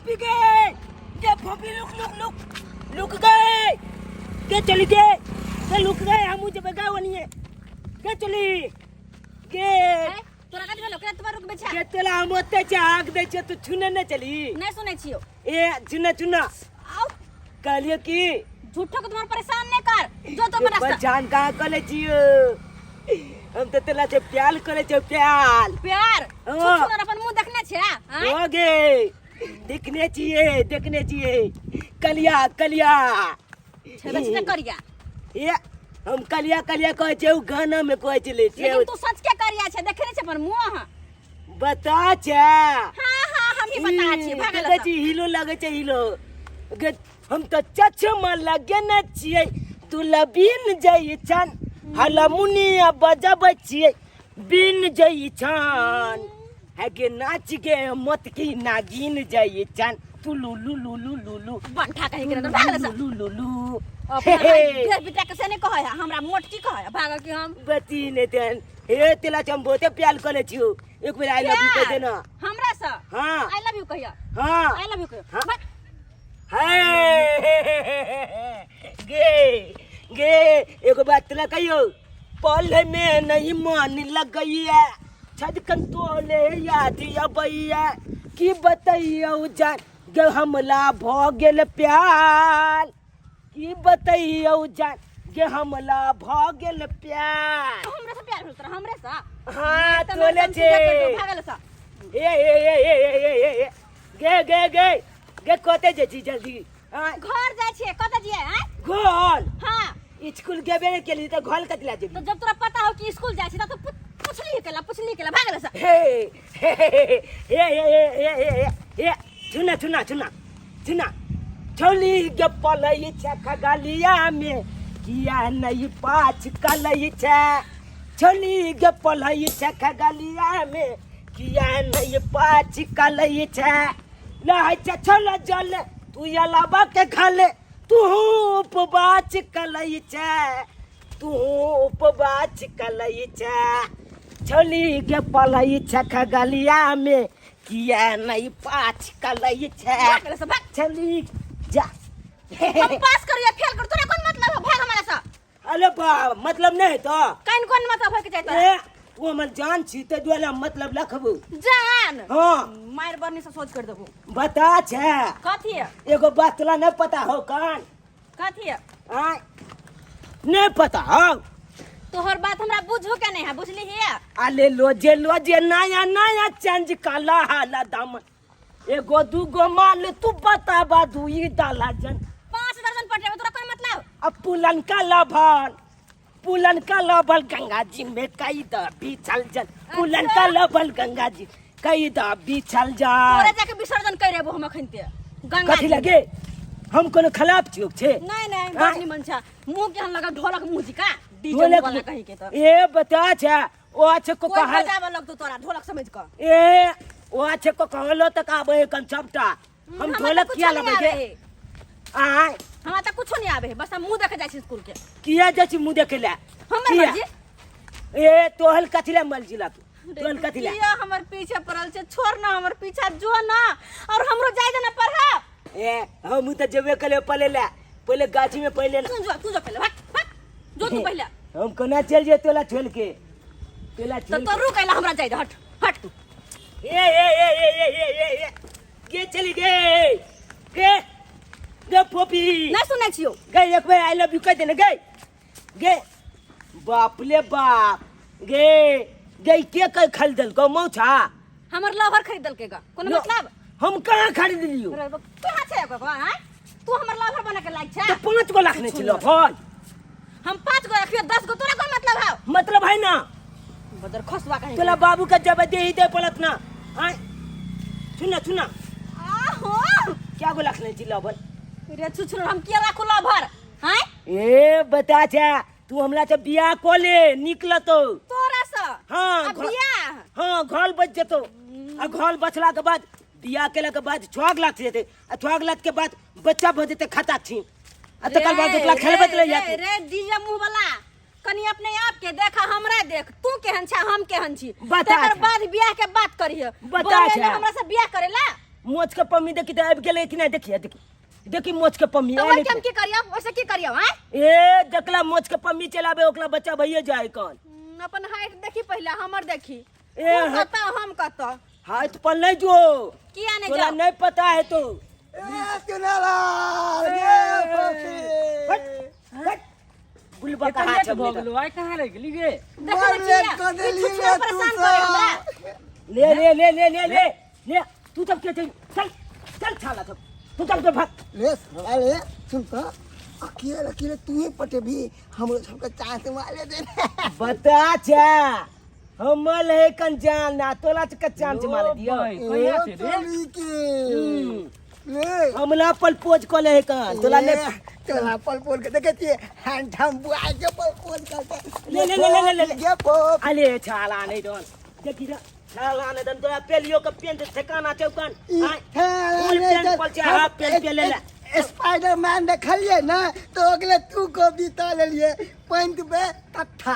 फोपी गे गे फोपी look look look look गए गे चली गे गे लुक गए हमू जेबै गे ओनिए गे चली गे ए, तोरा कथी भेलो केना तुम्हार रुकबै छै गे तोला हम ओते छै हाक दै छियै तू छुने नहि चली नहीं सुनै छियो ए चुना चुना आओ कहलियो की झूठो के तुम्हार परेशान नहीं कर जो तो रास्ता पहचान कहाँ कले छियो हम तो तोला से प्यार करे छियो प्यार प्यार हाँ। छुछुनर अपन मुंह देखने छे आँय? हो गे देखने छियै देखने छियै कलिया कलिया छेबे छे करिया ए हम कलिया कलिया कहै छियै उ गाना में कहै छलै से लेकिन तू सच के करिया छे देखने छे अपन मुंह अहाँ बता छे हां हां हम ही बता छी भागल देखै छी हिलो लगै छै हिलो गे हम तऽ चश्मा लगेने छियै दुलबिन जइ छन हलमुनिया बजबै छियै बिन जइ छन हे गे नाच गे मत की नागिन जइ छन तू लुलु लुलु लुलु बंठा कहीं के भागल से लुलु लुलु अपना भाई बेटा के से नहीं कहै है हमरा मोट की कहै है भागल की हम बची ने तेन हे तेला हम बहुते प्यार करे छियो एक बेर I love you कह देना हमरा से हाँ I love you कहिया हाँ I love you कहिया हाँ। भाग। हे गे गे एगो बात तोला कहियो पल में नहीं मन लगैया छदकन तोले याद अबैया की बतैयौ जान गे हमला भ गेल प्यार की बतैयौ जान गे हमला भ गेल प्यार हमरा से प्यार भेल तोरा हमरे से हाँ तऽ तोले हम छे सीधा कर दो, भागल से ए ए ए ए ए ए ए गे गे गे गे कते जे छी जल्दी आँय घर जाइ छियै कतऽ जियै आँय घर हाँ स्कूल गेबे नहि केली तऽ घर कथी लए जेबी तो जब तोरा पता हो कि स्कूल जाइ छी तऽ तू पुछली केला पुछली केला भागल से हे हे हे हे हे हे हे हे हे चुना चुना चुना चुना छौली के पलै छै खगलिया में किया नहीं पाछ कलै छै छौली के पलै छै खगलिया में किया नहीं पाछ कलै छै लहै छै छल जल तू अलावा के घले तू उपवास कलै छै तू उपवास कलै छै छौली के पलै छै खगलिया में किया नहीं पाछ कलै छै भाग से भाग छौली जा हम पास करू या फेल करू तोरा कोन मतलब है भाग हमारा से अरे बा मतलब नहीं तो कौन कोन मतलब होय के चाही तोरा ए तू हमर जान छी ते दुआरे हम मतलब लखबू जान हाँ मार बरनी से सोच कर देबो बता छै कथी है एगो बात तोला नहीं पता हो कान कथी है आय नहीं पता हो तोहर बात हमरा बुझो के नहीं है बुझली है अले लोजे लोजे नया नया चेंज काला हाला दामन एगो दूगो माल तू बताबा दुई डाला जन 5 दर्जन पटेबे तोरा कोन मतलब अब पुलन का लभल पुलन का लभल गंगा जी में कई द बिछल जन पुलन का लभल गंगा जी कई द बिछल तोरे जन जाके विसर्जन कर रेबो हम अखन ते गंगा कथी जी। लगे हम कोनो खराब चीज छे नहीं नहीं हाँ? बड़ निमन छा मुंह के हन लगा ढोलक मुंह जी का डीजे ढोलक वाला कहीं के तो ए बता छे ओ अच्छे को कोई कहल बजावे लगतो तोरा ढोलक समझ के ए ओ अच्छे को कहलो तक आबे कन सबटा हम हमरा ढोलक तऽ किया कुछो लबै नहीं के आबे है। आय हमरा तऽ कुछो नहीं आबे है बस हम मुंह देखे जाइ छी स्कूल के किया जाइ छी मुंह देखे ले हमर किया? मर्जी ए तोहल कथी ले मर्जी ला तू तोहल कथी ले किया हमर पीछे पड़ल छै छोड़ ना हमर पीछा जो ना और हमरो जाय देना पढ़ा ए हम तऽ जेबे कले पले ले पहिले गाछी में पहिले तू जो तू जो पहले भाग भाग जो तू पहले हम कोना चल जे तोला छोड़ के तोला तो छोड़ तो रुक अइला हमरा जाय दे हट हट तू ए ए ए ए ए ए ए ए के चली गे गे गे फोपी नहीं सुनै छियो गे एक बेर I love you कह देने गे गे बाप ले बाप गे गे के के खरीदल को मौछा हमर लवर खरीद देलकै गा कोनो मतलब हम कहाँ खरीद लियो तू कहाँ छै ओकर आँय तू हमर लवर बने के लायक छै तो 5 गो लाख नहीं छिलो भाई हम 5 गो रखियो 10 गो तोरा कोन मतलब है मतलब है ना बदर खसवा कहीं तोला बाबू का जब दे ही दे पड़त ना आय सुना सुना आहो क्या गो लाख नहीं छिलो बोल रे छुछुर हम किया राखू लवर हैं ए बता छा तू हमरा से बियाह को ले निकलतो तोरा से हाँ, आ बियाह हाँ घर बच जतो आ घर बचला के बाद बियाह केला के बाद 6 लाख जेते आ 6 लाख के बाद बच्चा भ जेते खाता छी आ तकर बाद ओकरा खेलबैत रहि रे रे डीजे मुंह वाला कनी अपने आप के देखा हमरा देख तू केहन छा हम केहन छी बता तकर छा। बाद बियाह के बात करिहे बता बोले छा। हमरा से बियाह करेला मोच के पम्मी देखी तऽ आबि गेलै कि नहि। देखिए देखी देखी मोच के पम्मी तो आयल वही हम की करियो, वैसे की करियो? हैं? ए जकला मोच के पम्मी चलाबे ओकला बच्चा भइए जाए कन। अपन हाइट देखी पहले, हमर देखी। ए, तू कत हम कत। हाथ पर नहीं जो। किया नहीं तोरा जाओ? नहीं पता है तो। ए चुनालाल गे पक्षी। हट हट गुलबा का हाथ भऽ छबले गेलो, आइ कहाँ रहि गेली गे? देखो मरले बचिया, कऽ देली ई छुछुआ रे तू परेशान करे हमरा। सब। ले ले ले ले ले ले ले तू तब के चल चल चल छाला सब तू तब के भाग। ले साला ले, सुन तो, अकेले अकेले तू ही पटेबी, हमरो सबके चांस मारे दे। बता चा हमल है कन जान ना तोला के चांस मारे दियो। भाई, कहिया छै रे? चली के ले। हमला पल पोज को ले है कन तोला ले। तोला पल पोल के देखे छियै, हैंडसम बुआ के पल पोल करते। ले, ले, ले, ले, ले, ले। गे पोप। अले छाला नहीं दोन देखी रे छाला नहीं दोन तोरा पेलियो के पेन ठिकाना चौकन ई फुल पेंट पल छै, हाफ पेंट पे ले ले। स्पाइडरमैन देखलियै ना तो अगले तू को बीता लेलियै पैंट पे तट्ठा।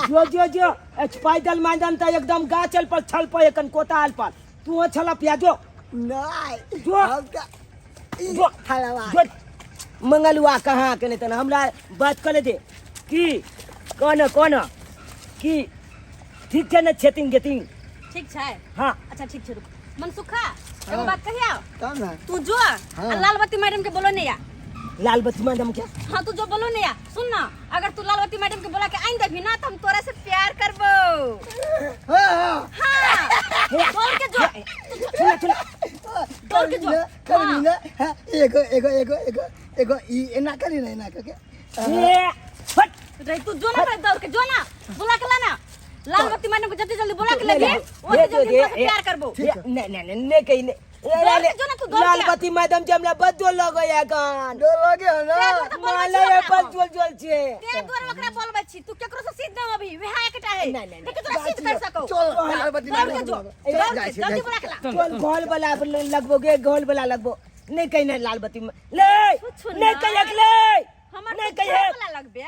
जो जो जो स्पाइडर मैन त एकदम गाछल पर छल पर एकन कोताल पर तू छला पिया जो। नहीं जो। हम त ई जो। हलवा। जो मंगलुआ कहाँ के नहीं तन हमरा बात कर दे की कौन कौन की ठीक छै ने छेतिंग गेतिंग? ठीक छै। हाँ। अच्छा ठीक छै, रुक मनसुखा, एगो बात कहिया। तब ना। तू जो हाँ। आ लालबत्ती मैडम के बोलो नहीं या। लालबत्ती मैडम क्या? हाँ तू जो बोलो नहीं या, सुन ना, अगर तू लालबत्ती मैडम के बोला के आइन देबी ना तो हम तोरा से प्यार करबो। हाँ हाँ। हाँ बोल के जो। सुना सुना। दौड़ के जो। करबी ना? हाँ, एगो एगो एगो एगो एगो ई एना करी ना, एना करके। ए फट रे तू जो ना, दौड़ के जो ना, बुला के लाना लालबत्ती मैडम को, जल्दी जल्दी बुला के ले, लेबी ले, ओते ले, जल्दी ले, हम तोरा से ले, प्यार करबो। ठीक है। नहीं नहीं नहीं नहीं कहीं नहीं। दौड़ के जो ना तू, दौड़ के आ। लालबत्ती मैडम जे हमरा बदो लगैया गान। डर लगे हो ना? तेरे दुआरे तऽ बोलबै छी माले ओकरा पर हम। जोल जोल छे। तेरे दुआरे ओकरा बोलबै छी, तू केकरो से सीध ना अभी वएह एकटा है। नहीं, नहीं, देखी तोरा सीध कर सको। चल लालबत्ती दौड़ के मैडम जो, के दौड़ जाइ के, छी, जल्दी जाइ बुला के ला। चल घोल वाला लगबो गे, घोल वाला लगबो नहीं कहीं नहीं लालबत्ती ले कुछु नहीं ना। कहीं ले हमर नहीं तो कहीं घर वाला लगबे,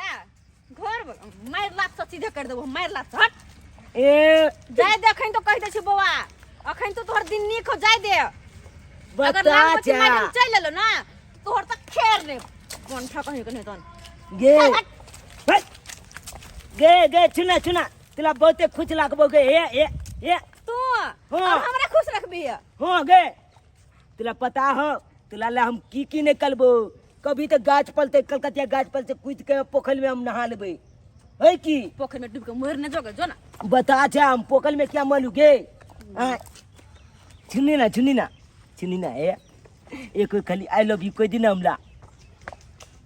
घर वाला मारि लात से सीधे कर देबो, मारि लात से हट। ए जाय दे, अखन तो कहि दै छी बौआ, अखन तो तोहर दिन नीक हो, जाय दे। अगर बता लालबत्ती जा मैडम चलि एलो ना तोहर तऽ खेर ने कंठा कहीं के नहीं तहन। गे हट। गे गे चुना चुना तुला बहुते खुश लागबो गे। ए ए ए तू हाँ। और हमरा खुश रखबी? हाँ गे, तुला पता हो तुला ला हम की की नहीं करबो। कभी तो गाछ पलते कलकतिया गाछ पर से कूद के पोखर में हम नहा लेबै है की। पोखर में डूब के मर न जोगे, जो ना। बता जा हम पोखर में क्या मलू गे। सुनी ना सुनी ना सुनी ना, ए एक खाली I love you कोई दिन हमरा।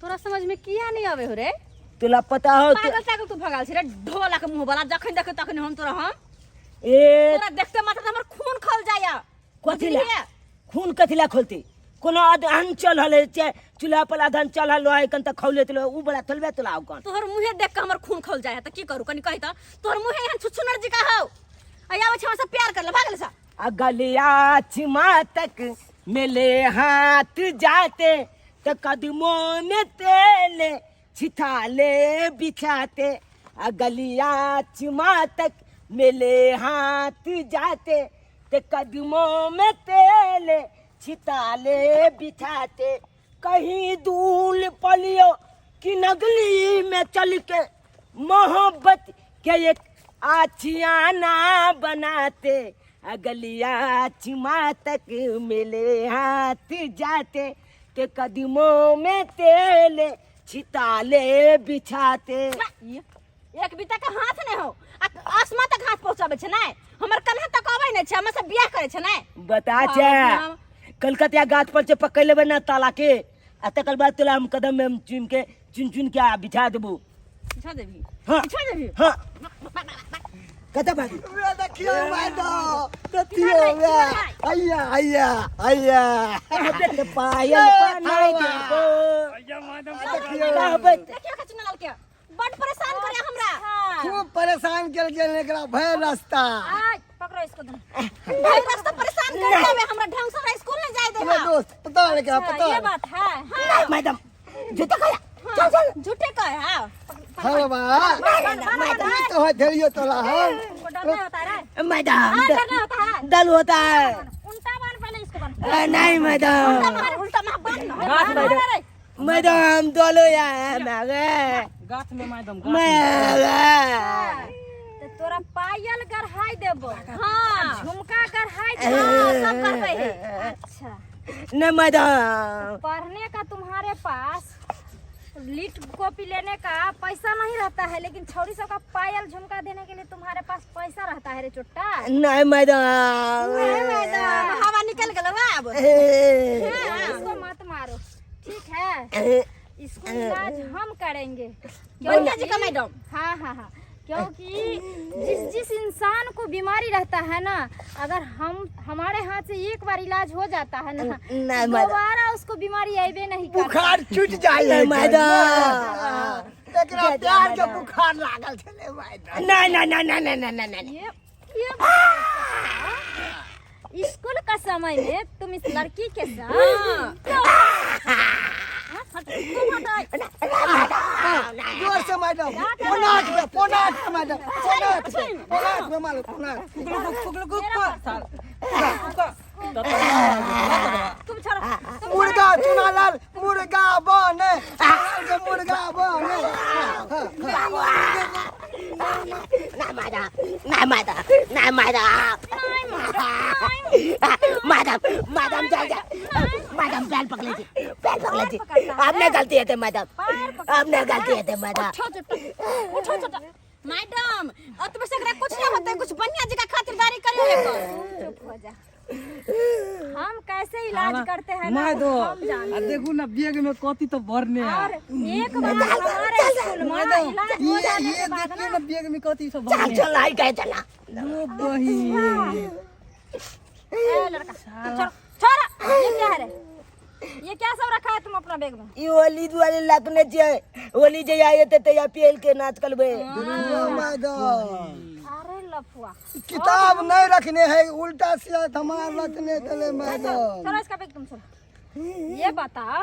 तोरा समझ में किया नहीं आवे हो रे? तुला पता हो पागल तागल तू भगाल छी रे, ढोला के मुंह वाला, जखन देखे तखन हम तोरा हम ए तोरा देखते मात्र हमर खून खौल जाया। कथी ला? बुझलियै? खून कथी ला खोलते? कोनो अदहन चल हले चूल्हा पर अदहन चल हलो है कन त खौले तलो उ बड़ा थलबे तोला आउ कन। तोहर मुंहे देख के हमर खून खौल जाय त की करू कनी कहि त, तोहर मुंहे एहन छुछुनर जी का हौ आ आबै छै हमरा से प्यार कर ले, भागल सा। अगलिया छिमा तक मिले हाथ जाते त कदमों में तेल छिथाले बिछाते, अगलिया छिमा तक मिले हाथ जाते ते कदमों में तेल छिताले बिछाते, कहीं दूल पलियो कि नगली में चल के मोहब्बत के एक आछियाना बनाते, अगलिया छिमा तक मिले हाथ जाते ते कदमों में तेल छिताले बिछाते। एक बीता के हाथ नहीं हो आ आसमां तक हाथ पहुंचाबै छै नै, हमर कन्हा तक अबै नै छै, हमरा से बियाह करै छै नै। बता छे कलकतिया गाछ पर से पकड़ लेबै ना ताला के आ तकर बाद तोला हम कदम में हम चुन के चुन चुन के आ बिछा देबो। बिछा देबी? हाँ। बिछा देबी? हाँ, कतऽ भागी? वे देखियो मैडम, देखियो वे, आइया आइया आइया। कहबे पायल बनाई देबो। देखियो। कहबे देखियो के चुनलाल के बड परेशान करे हमरा। खूब परेशान केल गेल एकरा भय रास्ता। आय पकड़ो इसको तुम, भय रास्ता परेशान कर देबे हमरा, ढंग से हमरा स्कूल नहीं जाए देबे। तुम्हारा दोस्त पता नहीं क्या पता। ये बात है। हां मैडम जूता खाया। चल चल, झूठे कहे। हां हाँ बाबा, तो है धरियो तोला हम उनको डर नहीं होता रे? मैडम हाँ, डर नहीं होता है। डर होता है। उल्टा बांध पहले इसको बांध। नहीं मैडम। उल्टा मार बांध ना। गाछ मैडम, मैडम दोलो या मागे। गाछ में मैडम, गाछ में। मागे। तो तोरा पायल गढ़ाई देबो। हाँ। झुमका गढ़ाई देबो। हाँ, सब करबै है। अच्छा। नहीं मैडम। पढ़ने का तुम्हारे पास लीट कॉपी लेने का पैसा नहीं रहता है, लेकिन छौरी सब का पायल झुमका देने के लिए तुम्हारे पास पैसा रहता है रे चुट्टा। नहीं मैडम। नहीं मैडम, हवा निकल गेल अब। इसको मत मारो, ठीक है? इसको इलाज हम करेंगे। बढ़िया जी का मैडम। हाँ हाँ हाँ, क्योंकि जिस जिस इंसान को बीमारी रहता है ना, अगर हम हमारे हाथ से एक बार इलाज हो जाता है ना, नहीं मैडम। दोबारा उसको बीमारी आबे नहीं करता। बुखार छूट जाय है। नहीं मैडम। एकरा प्यार के बुखार लागल छलै मैडम। नहीं नहीं नहीं नहीं नहीं नहीं नहीं। ये स्कूल का समय में तुम इस लड़की के साथ जोर से मैडम, 7:45 पे, 7:45 पे मैडम, 7:45 पे, 7:45 पे मारो, 7:45। तुम छोड़ो। मुर्गा चुनालाल मुर्गा बने, के मुर्गा बने। ना मैडम, ना मैडम, ना मैडम, मैडम, मैडम चल जा मैडम, पैर पकड़ लीजिए, पैर पकड़ लीजिए। आपने गलती है मैडम, आपने गलती है मैडम। उठो चुट्टा, उठो चुट्टा। मैडम, अतबे से एकरा कुछ नहीं होते, कुछ बढ़िया जगह खातिरदारी करियो एकर। चुप हो जा। हम कैसे इलाज करते हैं ना, मैं दो हम जानते आ देखू ना बैग में कथी तो भरने है। और एक बार हमारे स्कूल में इलाज हो ये जाने ये के बाद देखिए ना बैग में कथी सब चल भरने। चल आई गए चला। ओ बहिन। ए लड़का, छोड़ो छोड़ो, ये क्या है रे? ये क्या सब रखा है तुम अपना बैग में? ई होली दुआरे लगने छे, होली जे आए ते तैया पेल के नाच करबे। मैडम। अरे लफुआ, किताब नहीं रखने है, उल्टा सीधा हमार रखने चले मैडम। छोड़ो इसका बैग, तुम छोड़ो। ये बताओ,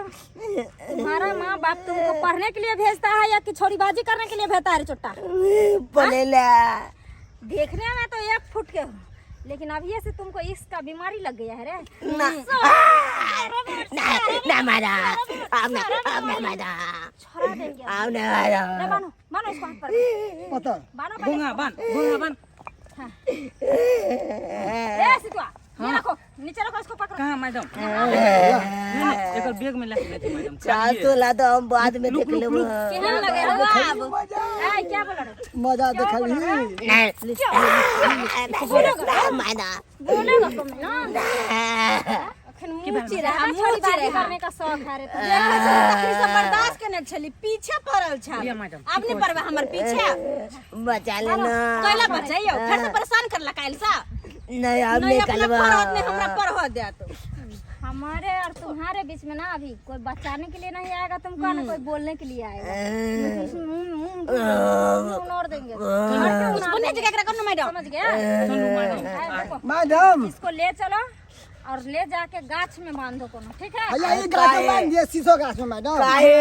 तुम्हारा माँ बाप तुमको पढ़ने के लिए भेजता है या कि छोरीबाजी करने के लिए भेजता है रे चुट्टा? पढ़ेला। देखने में तो 1 फुट के हो, लेकिन अभी से तुमको इसका बीमारी लग गया है रे। ना ना ना मैडम, आपने आपने मैडम, छोड़ा देंगे। आपने मैडम। ना बानो, बानो इसको हाथ पर। पता बानो पहले। घोंघा बान, घोंघा बान। ए सितुआ, ये रखो, नीचे रखो इसको, पकड़ो। कहाँ मैडम? नहीं नहीं, एकर बैग में रख लेते मैडम। चाल तो ला तो हम बाद में देख लेबो। केहन लगे हो अब? ए क्या बोल रहे? मजा देखली। नहीं मैडम, बोलेगा तुम ना? अखन मुँह चिरा, मुँह छोरीबाजी चिरा करने का शौक है रे तुम। देखै छली तखनी से बर्दाश्त केने छली, पीछे पड़ल छल। लिया मैडम, आब नहि पड़बै हमर पीछे। बचा लेना। कैला बचैयौ, फेर से परेशान करलक काल्हि से। नहीं हम नहीं नहीं अपना करबा। पढ़त, नहीं हमरा पढ़ देत। हमारे और तुम्हारे बीच में ना अभी कोई बचाने के लिए नहीं आएगा तुमको, ना कोई बोलने के लिए आएगा। मुंह नोड़ देंगे। कुछ बने जगह एकरा करनो मैडम। समझ गया? चलू मैडम। आए देखो, मैडम इसको ले चलो और ले जाके गाछ में बांधो कोनो, ठीक है? भैया ये गाछ में बांध दिए, शीशो गाछ में मैडम। काहे?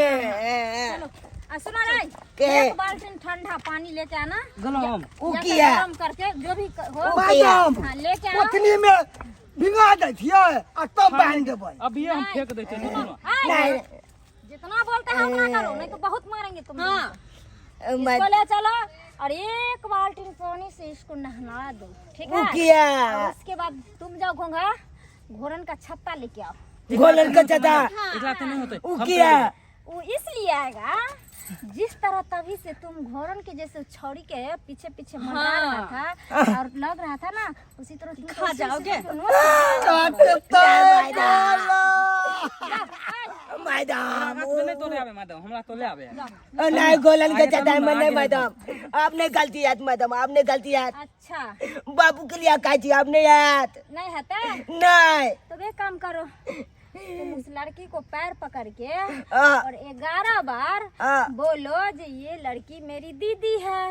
चलो आ सुनो रे, के? एक बाल्टी ठंडा पानी लेके आना। गलम। उ या किया? फिर गरम करके जो भी हो। मैडम हाँ, लेके आओ। पत्नी में भिंगा दै छियै आ तब बांध देबै। अभी हम फेंक दै छियै, रुकू ना। आए, नहीं। जितना बोलते हैं उतना करो, नहीं तो बहुत मारेंगे तुम। हाँ। इसको ले चलो और एक बाल्टी पानी से इसको नहला दो, ठीक है? उ किया? और उसके बाद तुम जाओ घोंघा घोरन का छत्ता लेके आओ। गोलन का छत्ता? एकरा तो नहीं होतै। उ किया? वो इसलिए आएगा, जिस तरह तभी से तुम घोरन के जैसे छौड़ी के पीछे पीछे मंडरा रहा था और लग रहा था ना, उसी तरह तुम खा जाओगे। काटते काला। मैडम गाछ में नहीं तोड़े आबे मैडम, हमरा तोड़े आबे। नहीं गोलन के छत्ता में नहीं आगे मैडम, आपने गलती याद मैडम, आपने गलती याद। अच्छा बाबू के लिए काची आपने याद नहीं है ते? नहीं। तो एक काम करो, तुम उस लड़की को पैर पकड़ के हाँ। और 11 बार हाँ। बोलो जो ये लड़की मेरी दीदी है।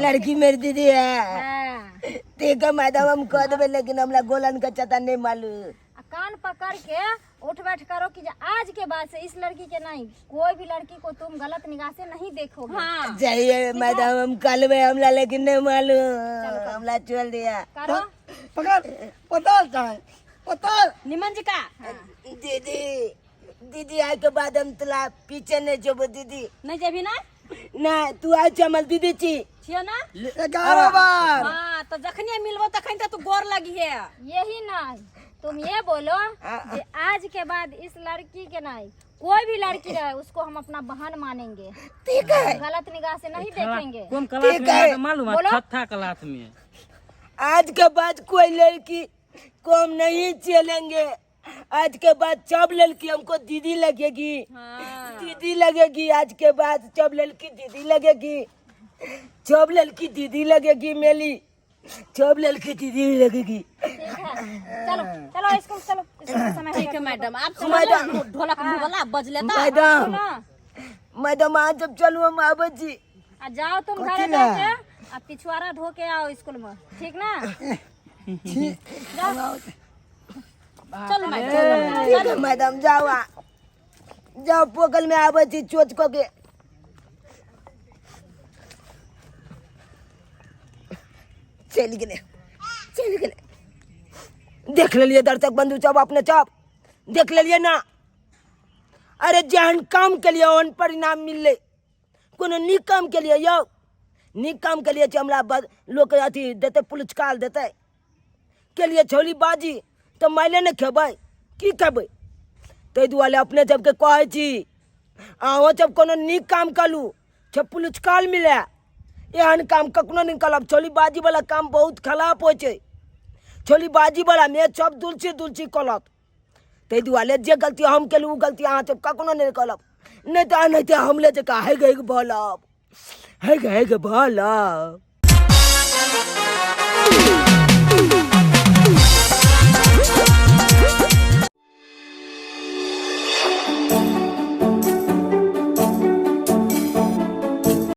लड़की मेरी दीदी है। हाँ। ठीक है मैडम, हम कह देबे, लेकिन हमरा गोलन के छत्ता नहीं मालूम। आ कान पकड़ के उठ बैठ करो कि आज के बाद से इस लड़की के नहीं, कोई भी लड़की को तुम गलत निगाह से नहीं देखोगे। हाँ। चाहिए मैडम, हम कल में हमला लेकिन नहीं मालूम, हमला चल दिया। करो। पकड़ पता चाहे। पतर निमन जी का दीदी दीदी आए के बाद हम तोला पीछे नहीं जेबो दीदी नहीं जेबी ना ना तू आए छी हमर दीदी छी छियो ना 11 बार हाँ तो जखने मिलबो तखन तो तू गोर लगी है यही नहीं तुम ये बोलो कि आज के बाद इस लड़की के नहीं कोई भी लड़की रहे उसको हम अपना बहन मानेंगे ठीक है गलत निगाह से नहीं देखेंगे कोन क्लास ठीक में है। है मालूम है बोलो। छठा क्लास में आज के बाद कोई लड़की को हम नहीं चलेंगे आज के बाद सब लड़की हमको दीदी लगेगी दीदी लगेगी आज के बाद सब लड़की दीदी लगेगी सब लड़की दीदी लगेगी मेली सब लड़की दीदी लगेगी ठीक है चलो चलो स्कूल चलो स्कूल का समय हो ठीक गया है मैडम आप सुनो मैडम। ढोलक मुंह वाला बज लेता मैडम सुनो मैडम आज जब चलू हम आबै छी आ जाओ तुम कथी घरे ला? जाके आ पिछुआरा धो के आओ स्कूल में ठीक ना छी चलो मैडम ठीक है मैडम जाओ आ। जाओ पोखल में आबै छी चोच कऽ के चलि गेलै चलि गेलै देख लेलियै दर्शक बंधु सब अपने सब देख लेलियै ना अरे जेहन काम केलियै ओहन परिणाम मिललै कोनो नीक काम केलियै यौ नीक काम केलियै छै हमरा लोक अथी देतै पुलस्कार देतै केलियै छौली बाजी तऽ माइले नहि खेबै की खेबै ताहि दुआरे अपने सबके कहै छी अहूँ सब कोनो नीक काम करू छै पुलस्कार मिले एहन काम कखनो नहि करब छौली बाजीवला काम बहुत खराब होइ छै छौली बाजीवलामे सब दुलसी दुलसी करत ताहि दुआरे जे गलती हम केलहुँ ओ गलती अहाँ सब कखनो नहि करब नहि तऽ एनाहिते हमले जकाँ हेग हेग बोलब हेग हेग बोलब।